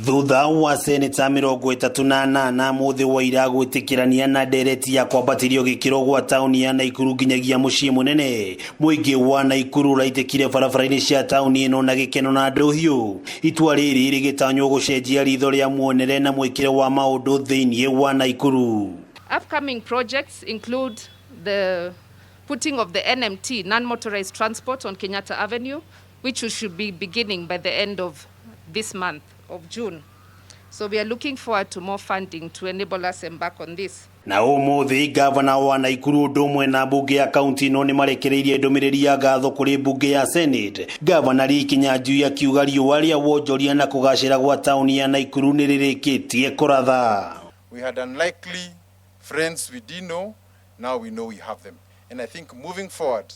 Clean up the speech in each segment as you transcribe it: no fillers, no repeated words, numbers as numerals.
Thutha wa seneta 38 mũthĩ wa ira gwĩtĩkĩrania na ndereti ya kwambatĩrio gĩkĩro gwa taũni ya Naikuru nginyagia mũciĩ mũnene, mũingĩ wa Naikuru ũraitĩkire barabara-inĩ cia taũni ĩno na gĩkeno na ndũhiũ. Itua rĩrĩ rĩgĩtanywo gũcenjia ritho rĩa muonere na mwĩkĩre wa maũndũ thĩinĩ wa Naikuru. Upcoming projects include the putting of the NMT, non-motorized transport, on Kenyatta Avenue, which we should be beginning by the end of this month of June. So we are looking forward to more funding to enable us embark on this. Na ũmũthĩ gavana wa Naikuru ũndũ ũmwe na mbunge ya kaunti ĩno nĩ marekereirie ndũmĩrĩri ya ngatho kũrĩ mbunge ya Senate. Gavana Lee Kinyanjui akiuga riũa rĩa wonjoria na kũgacĩra gwa taũni ya Naikuru nĩ rĩrĩkĩtie kũratha. We had unlikely friends we didn't know, now we know we have them. And I think moving forward,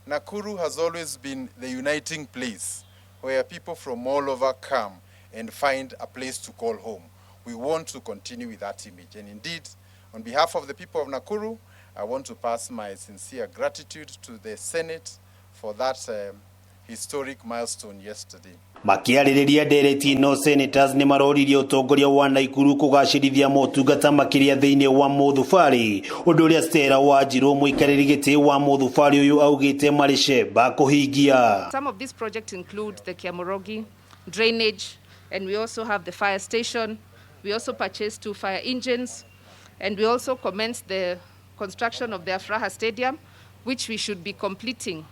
Nakuru has always been the uniting place where people from all over come and find a place to call home. We want to continue with that image. And indeed, on behalf of the people of Nakuru, I want to pass my sincere gratitude to the Senate for that historic milestone yesterday. Makiarĩrĩria ndereti ĩno, senators nĩ maroririe ũtongoria wa Naikuru kũgacĩrithia motungata makĩria thĩinĩ wa mũthubarĩ, ũndũ ũrĩa Stella Wanjirũ, mũikarĩri gĩtĩ wa mũthubarĩ ũyũ, augĩte marĩ cemba kũhingia. Some of these projects include the Kiamorogi drainage, and we also have the fire station. We also purchased 2 fire engines, and we also commenced the construction of the Afraha Stadium, which we should be completing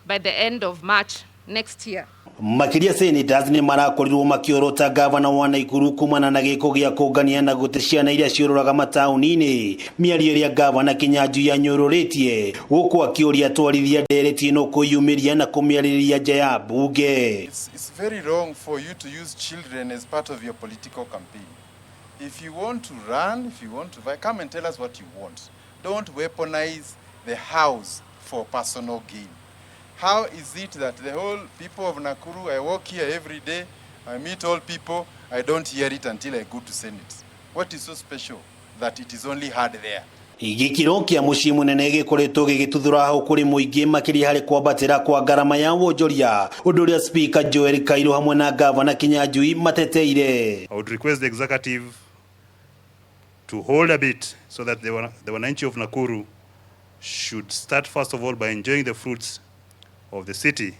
by the end of March next year. Makĩria senators nĩ marakorirwo makĩorota gavana wa Naikuru kumana na gĩko gĩa kũngania na gũte ciana iria ciũrũraga mataũni-inĩ, mĩario ĩrĩa gavana Kinyanjui anyũrũrĩtie gũkũ akĩũria atwarithia ndereti ĩno kwĩyumĩria na kũmĩarĩrĩria nja ya mbunge. It's very wrong for you to use children as part of your political campaign. If you want to run, if you want to fight, come and tell us what you want. Don't weaponize the house for personal gain. How is it that the whole people of Nakuru, I walk here every day, I meet all people, I don't hear it until I go to Senate? What is so special that it is only heard there? Gĩkĩro kĩa mũciĩ mũnene gĩkoretwo gĩgĩtuthũra hau kũrĩ mũingĩ, makĩria harĩ kwambatĩra kwa ngarama ya wonjoria, ũndũ ũrĩa Speaker Joel Kairu hamwe na Gavana Kinyanjui mateteire. I would request the executive to hold a bit so that the wananchi of Nakuru should start first of all by enjoying the fruits of the city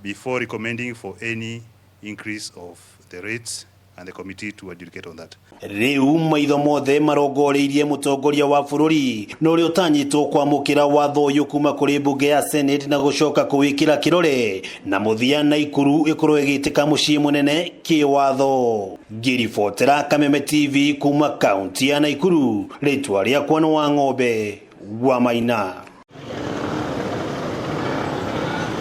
before recommending for any increase of the rates, and the committee to adjudicate on that. Rĩu maitho mothe marongoreirie mũtongoria wa bũrũri na ũrĩa ũtanyĩtwo kwamũkĩra watho ũyũ kuma kũrĩ mbunge ya Senate na gũcoka kũwĩkĩra kĩrore na mũthia Naikuru ĩkorwo ĩgĩtĩka mũciĩ mũnene kĩwatho. Ngĩribotera Kameme TV kuma kaunti ya Naikuru, rĩtwa rĩakwa nĩ wa Ng'ombe wa Maina.